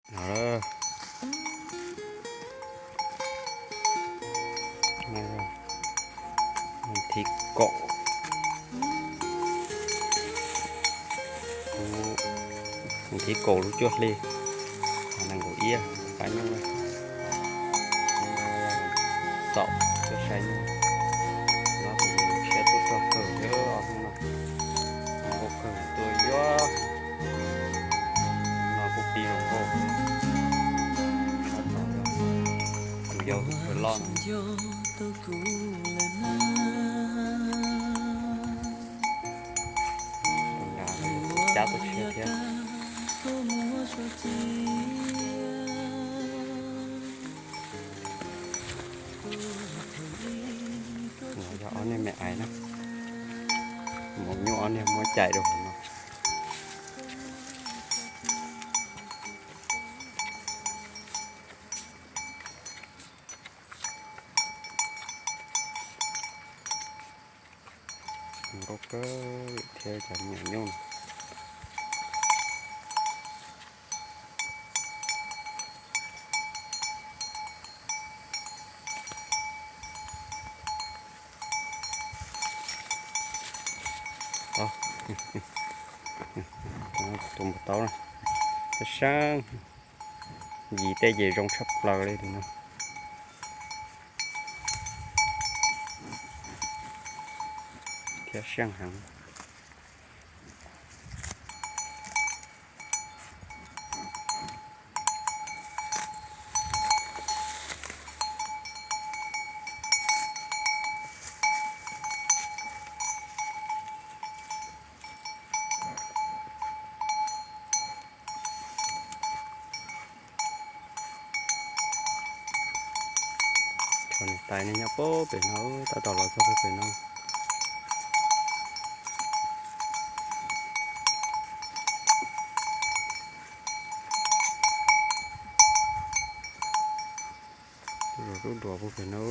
Thib kaum, thib kaum lub cuaj hli, nees nkaum ib pab nyuj na. Xaum tuaj saib nyuj, no tus siab tuaj txog kawg yog ob hnub no, nkauj kawg tuaj yuav, no kuj pib zoo nkauj, tus yau tus loj no. Tus nrad cab tuaj tshiab thiab. No yog ob niag me aiv na, mus nyuj ob niag muab cais rau hauv no. Nkauj kawg thiab cov me nyuam nyuj. Tus npau taub na, saib saib, yim tej ces zoo tshaj plaws li tus no, thiab seej heev. Niam tais nyob puag pem no, tab tom los txog puag pem no. Lub duav puag pem no.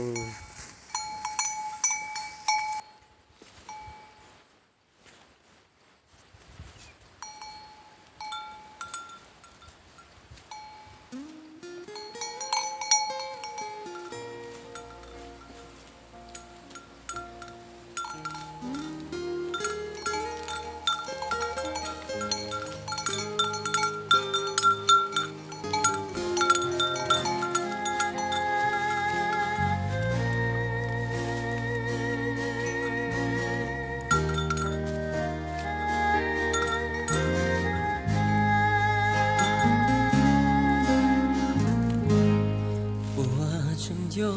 Puas tseem nco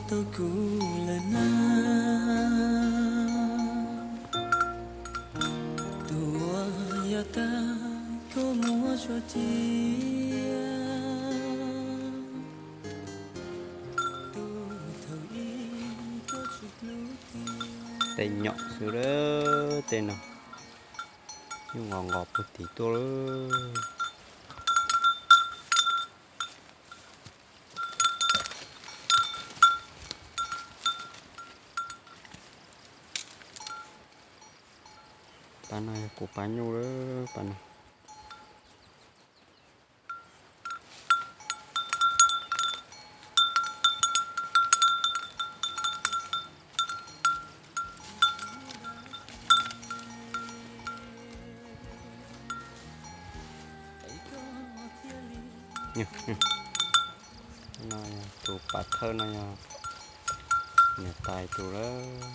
tau kuv lawm na? Tus uas yav tag koj muab tso cia. Tej nyom xwb lawm tej no, nyuj nqos nqos puag tim tuaj lawm. Pab no yog kuv pab nyuj lawm pab no. No yog tus pas thawj no yog niam tais tus lawm,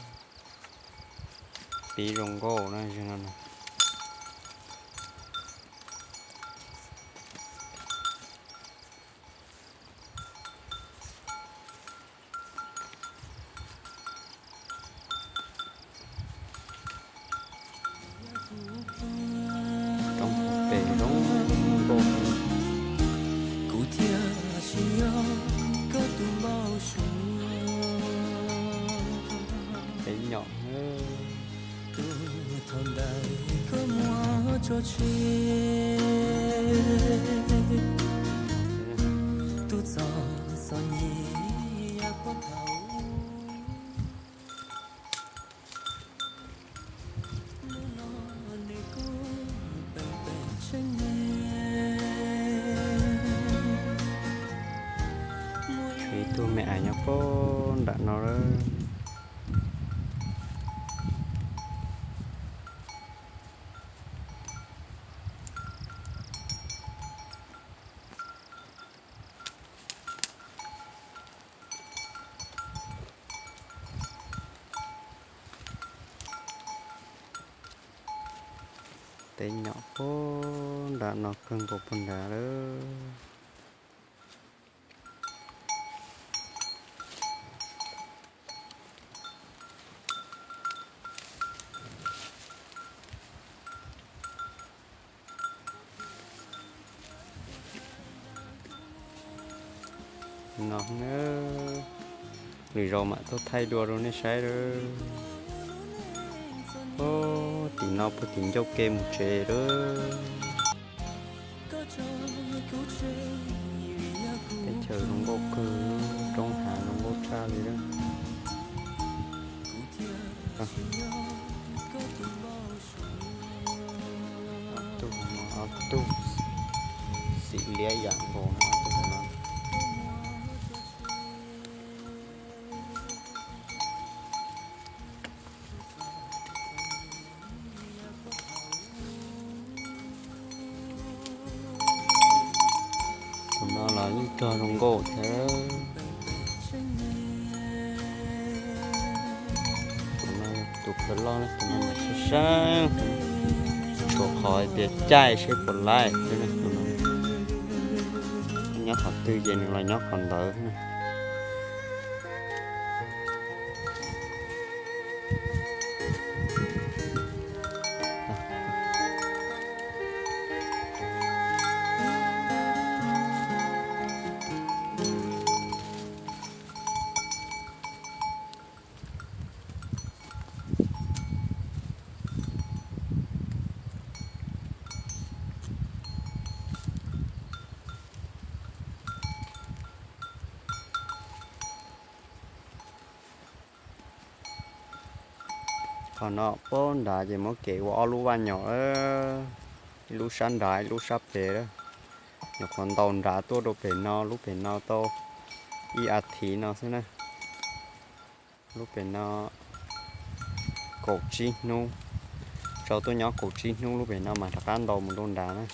pib zoo nkauj na, no. Roob pem zoo nkauj. Kuv thiaj tsis yog koj tus npau suav. Peb nyom. Tus thaum ntawd koj muab tso tseg, tus txom txom nyem yav puag thaum ub, hnub no nws kuj peem peem tseeb ne. Me ais nyob puag nram no lawm. Teb nyom puag nram no kawg nkaus puag nrad lawm. No, lwm zaus mam tuaj thaij dua rau nej saib lawm. Tim no puag tim ncauj ke mus tsev lawm. Teb chaws zoo nkauj kawg, roob hav zoo nkauj tshaj li lawm. Ob tug, ob tug xim liab yam nkaus no, ob tug no. Tus no los yeej cog zoo nkauj thiab. Tus no tus kawg loj, tus no mas sab sab, tshuav qhov tias caij seb puas laib xwb na. Nyob qhov twg ces nws los nyob qhov ntawd na. Qhov no puag nrad ces muab kev ua ob lub vaj nyom, ib lub sab nrad ib lub sab pem lawm. Nyuam qhuav ntaus nrad tuaj rau pem no, lub pem no tau ib as thiv no xwb na. Lub pem no kaum tsib hnub, tau tuaj nyob kaum tsib hnub, lub pem no mas rov qab ntaus mus rau nrad na.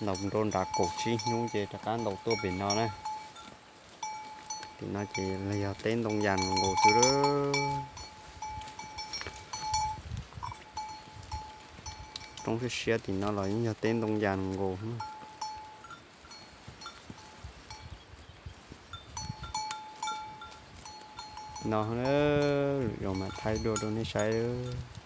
Ntaus mus rau nrad kaum tsib hnub ces rov qab ntaus tuaj pem no na. Tim no ces los yog teb ntoo yas nkaus xwb lawm. Roob siab siab tim no los yeej yog teb ntoo yas nkaus. No, lwm zaus mam thaij dua rau nej saib lawm.